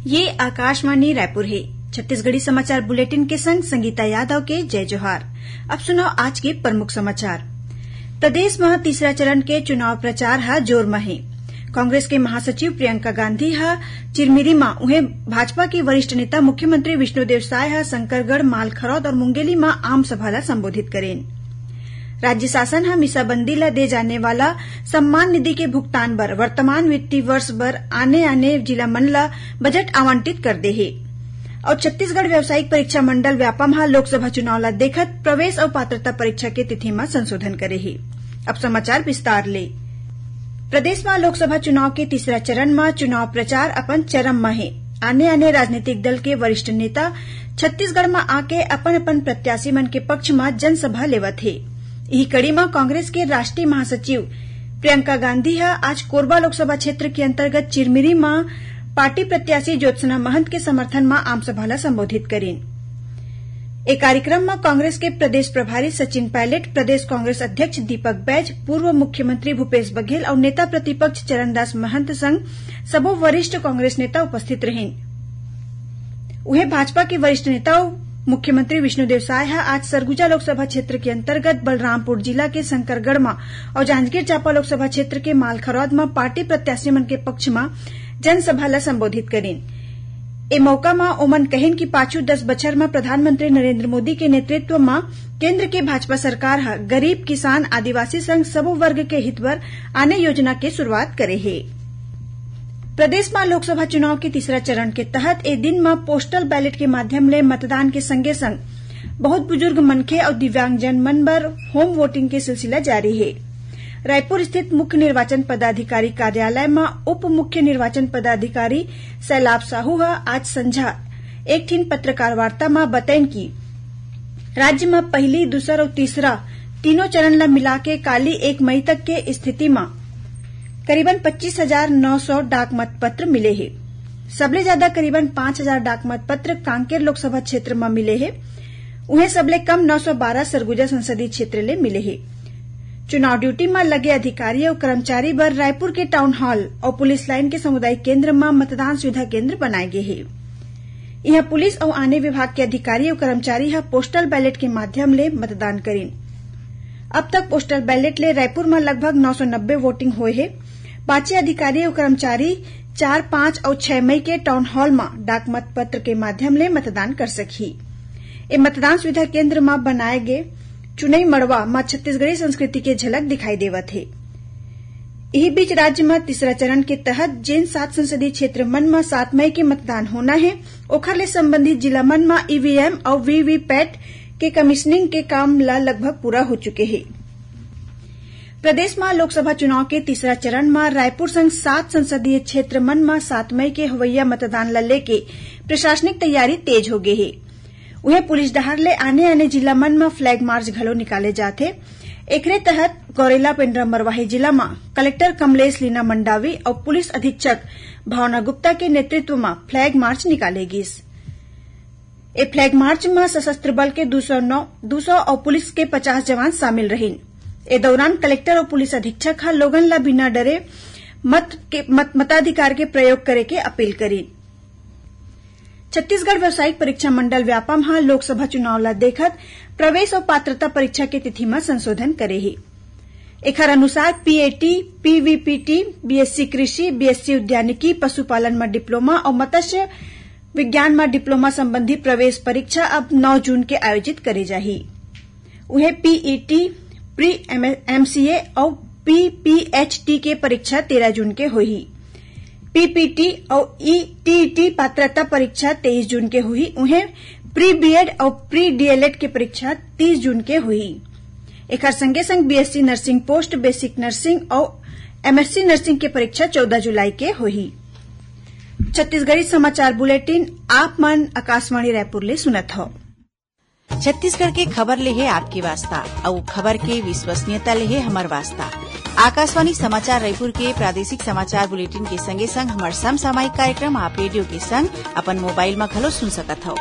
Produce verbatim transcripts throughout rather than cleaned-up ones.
ये आकाशवाणी रायपुर हे। छत्तीसगढ़ी समाचार बुलेटिन के संग संगीता यादव के जय जोहार। अब सुनव आज के प्रमुख समाचार। प्रदेश म तीसरा चरण के चुनाव प्रचार ह जोर म हे। कांग्रेस के महासचिव प्रियंका गांधी ह चिरमिरी म, उहें भाजपा के वरिष्ठ नेता मुख्यमंत्री विष्णुदेव साय ह शंकरगढ़, मालखरौद अउ मुंगेली म आम सभा ल संबोधित करेन। राज्य शासन ह मीसाबंदी ल दे जाने वाला सम्मान निधि के भुगतान बर वर्तमान वित्तीय वर्ष बर आने-आने जिला मन ल बजट आवंटित कर दे हे। अउ छत्तीसगढ़ व्यावसायिक परीक्षा मंडल व्यापम ह लोकसभा चुनाव ल देखत प्रवेश अउ पात्रता परीक्षा के तिथि म संशोधन करे हे। अब समाचार विस्तार ले। प्रदेश म लोकसभा चुनाव के तीसरा चरण म चुनाव प्रचार अपन चरम म हे। आने-आने राजनीतिक दल के वरिष्ठ नेता छत्तीसगढ़ म आके अपन-अपन प्रत्याशी मन के पक्ष म जनसभा लेवत हे। इही कड़ी म कांग्रेस के राष्ट्रीय महासचिव प्रियंका गांधी ह आज कोरबा लोकसभा क्षेत्र के अंतर्गत चिरमिरी म पार्टी प्रत्याशी ज्योत्सना महंत के समर्थन म आमसभा ल संबोधित करिन। ए कार्यक्रम म कांग्रेस के प्रदेश प्रभारी सचिन पायलट, प्रदेश कांग्रेस अध्यक्ष दीपक बैज, पूर्व मुख्यमंत्री भूपेश बघेल अउ नेता प्रतिपक्ष चरणदास महंत संग सबो वरिष्ठ कांग्रेस नेता उपस्थित रहिन। उहें, भाजपा के वरिष्ठ नेता अउ मुख्यमंत्री विष्णुदेव साय ह आज सरगुजा लोकसभा क्षेत्र के अंतर्गत बलरामपुर जिला के शंकरगढ़ म अउ जांजगीर चांपा लोकसभा क्षेत्र के मालखरौद म पार्टी प्रत्याशी मन के पक्ष म जनसभा ल संबोधित करिन। ए मौका म ओमन कहिन कि पाछू दस बछर म प्रधानमंत्री नरेंद्र मोदी के नेतृत्व म केंद्र के भाजपा सरकार ह गरीब, किसान, आदिवासी संग सबो वर्ग के हित बर आने योजना के शुरुआत करे हे। प्रदेश म लोकसभा चुनाव के तीसरा चरण के तहत ए दिन म पोस्टल बैलेट के माध्यम ले मतदान के संगे-संग बहुत बुजुर्ग मनखे अउ दिव्यांगजन मन बर होम वोटिंग के सिलसिला जारी हे। रायपुर स्थित मुख्य निर्वाचन पदाधिकारी कार्यालय म उप मुख्य निर्वाचन पदाधिकारी सैलाब साहू ह आज संझा एक ठिन पत्रकार वार्ता म बतैन कि राज्य म पहिली, दूसर अउ तीसरा तीनों चरण ल मिलाके काली एक मई तक के स्थिति म करीबन पच्चीस हजार नौ सौ डाक मतपत्र मिले हे। सबले ज्यादा करीबन पाँच हजार डाक मतपत्र कांकेर लोकसभा क्षेत्र म मिले हे। उहें, सबले कम नौ सौ बारह सरगुजा संसदीय क्षेत्र ले मिले हे। चुनाव ड्यूटी म लगे अधिकारी अउ कर्मचारी बर रायपुर के टाउन हॉल अउ पुलिस लाइन के सामुदायिक केंद्र म मतदान सुविधा केंद्र बनाए गे हे। इहां पुलिस अउ आने विभाग के अधिकारी अउ कर्मचारी ह पोस्टल बैलेट के माध्यम ले मतदान करिन। अब तक पोस्टल बैलेट ले रायपुर म लगभग नौ सौ नब्बे वोटिंग होए हे। बाचे अधिकारी अउ कर्मचारी चार, पाँच अउ छह मई के टाउन हॉल म डाक मतपत्र के माध्यम ले मतदान कर सकही। ए मतदान सुविधा केंद्र म बनाए गे चुनई मड़वा म छत्तीसगढ़ी संस्कृति के झलक दिखाई देवत हे। इही बीच, राज्य म तीसरा चरण के तहत जेन सात संसदीय क्षेत्र मन म सात मई के मतदान होना हे, ओखर ले संबंधित जिला मन म ईवीएम अउ वीवीपैट के कमीशनिंग के काम ल लगभग पूरा हो चुके हे। प्रदेश म लोकसभा चुनाव के तीसरा चरण म रायपुर संग सात संसदीय क्षेत्र मन म सात मई के होवइया मतदान ल लेके प्रशासनिक तैयारी तेज हो गे हे। उहें, पुलिस डहार ले आने-आने जिला मन म फ्लैग मार्च घलो निकाले जाथे। एकरे तहत गौरेला पेंड्रा मरवाही जिला म कलेक्टर कमलेश लीना मंडावी अउ पुलिस अधीक्षक भावना गुप्ता के नेतृत्व म फ्लैग मार्च निकाले गिस। ए फ्लैग मार्च म सशस्त्र बल के दू सौ नौ, दू सौ अउ पुलिस के पचास जवान शामिल रहिन। ए दौरान कलेक्टर अउ पुलिस अधीक्षक ह लोगन ल बिना डरे मत के, मत, मताधिकार के प्रयोग करे के अपील करिन। छत्तीसगढ़ व्यावसायिक परीक्षा मंडल व्यापम ह लोकसभा चुनाव ल देखत प्रवेश अउ पात्रता परीक्षा के तिथि म संशोधन करे हे। एखर अनुसार पीएटी, पीवीपीटी, बीएससी कृषि, बीएससी उद्यानिकी, पशुपालन म डिप्लोमा अउ मत्स्य विज्ञान म डिप्लोमा संबंधी प्रवेश परीक्षा अब नौ जून के आयोजित करे जाही। उहें पीईटी, प्री एमसीए अउ पीपीएचटी के परीक्षा तेरह जून के होही। पीपीटी अउ ईटीईटी पात्रता परीक्षा तेईस जून के होही। उहें प्री बीएड अउ प्री डीएलएड के परीक्षा तीस जून के होही। एखर संगे संग BSc nursing post, basic nursing अउ एमएससी नर्सिंग के परीक्षा चौदह जुलाई के होही। छत्तीसगढ़ी समाचार बुलेटिन आप मन आकाशवाणी रायपुर ले सुनत हव। छत्तीसगढ़ के खबर ले हे आपके वास्ता, अउ खबर के विश्वसनीयता ले हे हमर वास्ता। आकाशवाणी समाचार रायपुर के प्रादेशिक समाचार बुलेटिन के संगे संग हमर समसामयिक कार्यक्रम आप रेडियो के संग अपन मोबाइल म घलो सुन सकत हव।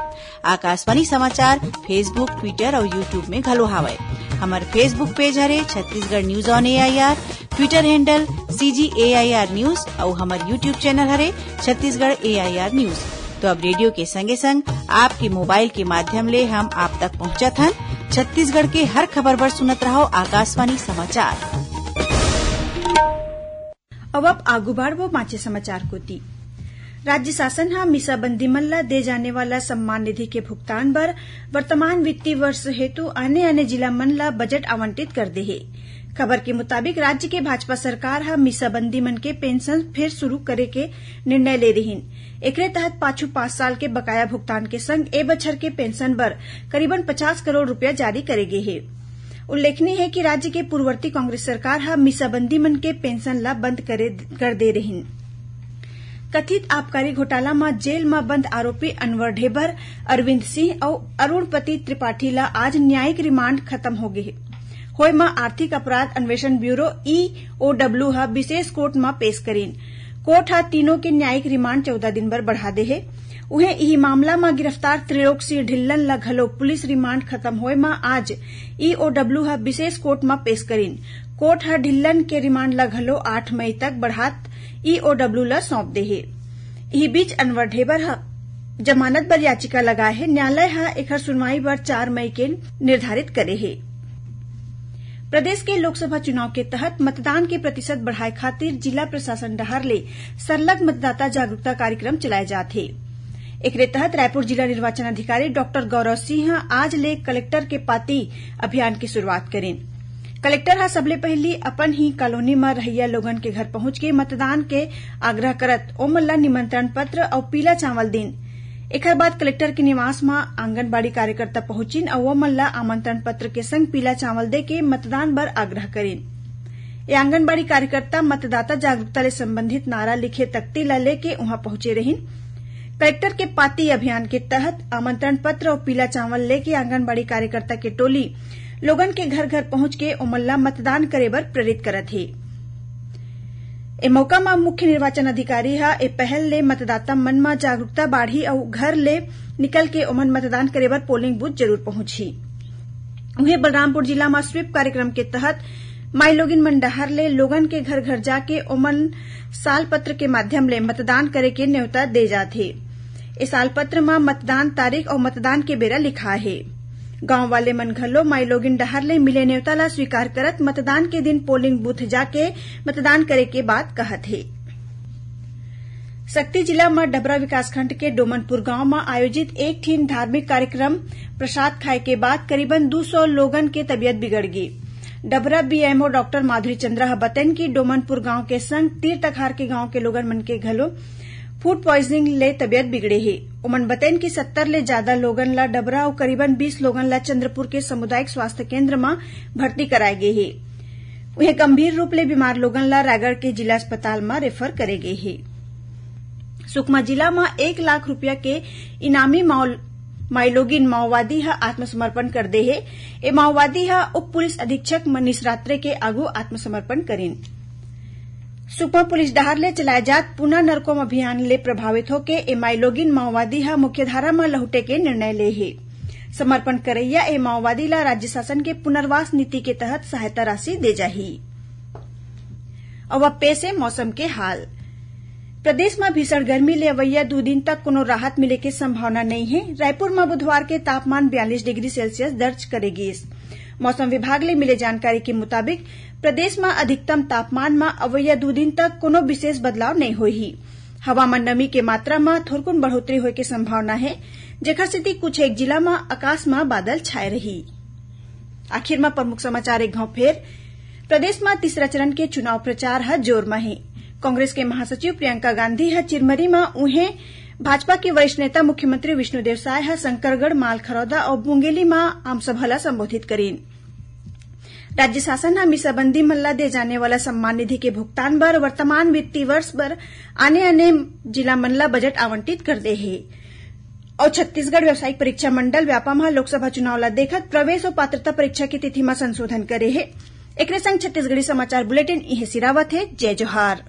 आकाशवाणी समाचार Facebook, Twitter अउ YouTube में घलो हावय। हमर Facebook पेज हरे Chhattisgarh news on AIR, Twitter handle CG AIR news अउ हमर YouTube चैनल हरे छत्तीसगढ़ एआईआर न्यूज। तो अब रेडियो के संगे संग आपके मोबाइल के माध्यम ले हम आप तक पहुंचत हन। छत्तीसगढ़ के हर खबर बर सुनत रहो आकाशवाणी समाचार। अब आप आगू बढ़बो बांचे समाचार कोति। राज्य शासन ह मीसाबंदी मन ल दे जाने वाला सम्मान निधि के भुगतान बर वर्तमान वित्तीय वर्ष हेतु आने-आने जिला मन ल बजट आवंटित कर दे हे। खबर के मुताबिक, राज्य के भाजपा सरकार ह मीसाबंदी मन के पेंशन फेर शुरू करे के निर्णय ले रिहिन। एकरे तहत पाछू पाँच साल के बकाया भुगतान के संग ए बछर के पेंशन बर करीबन पचास करोड़ रुपया जारी करे गे हे। उल्लेखनीय हे कि राज्य के पूर्ववर्ती कांग्रेस सरकार ह मीसाबंदी मन के पेंशन ल बंद करे, कर दे रिहिन। कथित आबकारी घोटाला म जेल म बंद आरोपी अनवर ढेबर, अरविंद सिंह अउ अरुणपति त्रिपाठी ल आज न्यायिक रिमांड खत्म हो गे हे। होय म आर्थिक अपराध अन्वेषण ब्यूरो, ईओडब्ल्यू, ह विशेष कोर्ट म पेश करिन। कोर्ट ह तीनों के न्यायिक रिमांड चौदह दिन बर बढ़ा दे हे। उहें, इही मामला म गिरफ्तार त्रिलोक सिंह ढिल्लन ल घलो पुलिस रिमांड खत्म होय म आज ईओडब्ल्यू ह विशेष कोर्ट म पेश करिन। कोर्ट ह ढिल्लन के रिमांड ल घलो आठ मई तक बढ़ात ईओडब्ल्यू ल सौंप दे हे। इही बीच, अनवर ढेबर ह जमानत बर याचिका लगाए हे। न्यायालय ह एखर सुनवाई बर चार मई के निर्धारित करे हे। प्रदेश के लोकसभा चुनाव के तहत मतदान के प्रतिशत बढ़ाए खातिर जिला प्रशासन डहार ले सरलग मतदाता जागरूकता कार्यक्रम चलाए जात हे। एकरे तहत रायपुर जिला निर्वाचन अधिकारी डॉक्टर गौरव सिंह ह आज ले कलेक्टर के पाती अभियान के शुरुआत करिन। कलेक्टर ह सबले पहिली अपन ही कॉलोनी म रहइया लोगन के घर पहुंच के मतदान के आग्रह करत ओमन ल निमंत्रण पत्र अउ पीला चावल दिन। एखर बाद कलेक्टर के निवास म आंगनबाड़ी कार्यकर्ता पहुंचिन अउ ओमन ल आमंत्रण पत्र के संग पीला चावल दे के मतदान बर आग्रह करिन। ये आंगनबाड़ी कार्यकर्ता मतदाता जागरूकता ले संबंधित नारा लिखे तख्ती ल लेके उहां पहुंचे रहिन। कलेक्टर के पाती अभियान के तहत आमंत्रण पत्र अउ पीला चावल लेके आंगनबाड़ी कार्यकर्ता के टोली लोगन के घर-घर पहुंच के ओमन ल मतदान करे बर प्रेरित करत हे। ए मौका म मुख्य निर्वाचन अधिकारी ह ए पहल ले मतदाता मन म जागरूकता बाढ़ही अउ घर ले निकल के ओमन मतदान करे बर पोलिंग बूथ जरूर पहुंचही। उहें, बलरामपुर जिला म स्वीप कार्यक्रम के तहत माईलोगिन मन डहार ले लोगन के घर-घर जाके ओमन साल पत्र के माध्यम ले मतदान करे के नेवता दे जात हे। ए साल पत्र म मतदान तारीख अउ मतदान के बेरा लिखा हे। गांव वाले मन घलो माईलोगिन डहार ले मिले नेवता ल स्वीकार करत मतदान के दिन पोलिंग बूथ जाके मतदान करे के बात कहत हे। सक्ती जिला म डबरा विकासखंड के डोमनपुर गांव म आयोजित एक ठिन धार्मिक कार्यक्रम प्रसाद खाए के बाद करीबन दू सौ लोगन के तबियत बिगड़ गे। डबरा बीएमओ डॉक्टर माधुरी चंद्रा ह बतइन कि डोमनपुर गांव के संग तीर तखार के गांव के लोगन मन के घलो फूड पॉइजनिंग ले तबियत बिगड़े हे। ओमन बतइन कि सत्तर ले जादा लोगन ल डबरा अउ करीबन बीस लोगन ल चंद्रपुर के सामुदायिक स्वास्थ्य केंद्र म भर्ती कराए गे हे। उहें, गंभीर रूप ले बीमार लोगन ल रायगढ़ के जिला अस्पताल म रेफर करे गे हे। सुकमा जिला म एक लाख रुपया के इनामी माओ-, माईलोगिन माओवादी ह आत्मसमर्पण कर दे हे। ए माओवादी ह उप पुलिस अधीक्षक मनीष रात्रे के आगू आत्मसमर्पण करिन। सुकमा पुलिस डहार ले चलाए जात पुना नरकोम अभियान ले प्रभावित होके ए माईलोगिन माओवादी ह मुख्यधारा म लहुटे के निर्णय ले हे। समर्पण करइया ए माओवादी ल राज्य शासन के पुनर्वास नीति के तहत सहायता राशि दे जाही। अउ अब पेश हे मौसम के हाल। प्रदेश म भीषण गर्मी ले अवइया दू दिन तक कोनो राहत मिले के संभावना नइ हे। रायपुर म बुधवार के तापमान बयालीस डिग्री सेल्सियस दर्ज करे गीस। मौसम विभाग ले मिले जानकारी के मुताबिक, प्रदेश म अधिकतम तापमान म अवइया दू दिन तक कोनो विशेष बदलाव नइ होही। हवा म नमी के मात्रा म थोरकुन बढ़ोतरी होय के संभावना हे, जेखर सेती कुछ एक जिला म आकाश म बादल छाए रही। आखिर म प्रमुख समाचार एक घांव फेर। प्रदेश म तीसरा चरण के चुनाव प्रचार ह जोर म हे। कांग्रेस के महासचिव प्रियंका गांधी ह चिरमरी म, उहें, भाजपा के वरिष्ठ नेता मुख्यमंत्री विष्णुदेव साय ह शंकरगढ़, मालखरौदा अउ मुंगेली म आमसभा ल संबोधित करिन। राज्य शासन ह मीसाबंदी मन ल दे जाने वाला सम्मान निधि के भुगतान बर वर्तमान वित्तीय वर्ष बर आने-आने जिला मन ल बजट आवंटित कर दे हे। अउ छत्तीसगढ़ व्यावसायिक परीक्षा मंडल व्यापम ह लोकसभा चुनाव ल देखत प्रवेश अउ पात्रता परीक्षा के तिथि म संशोधन करे हे। एकरे संग छत्तीसगढ़ी समाचार बुलेटिन इहें सिरावत हे। जय जोहार।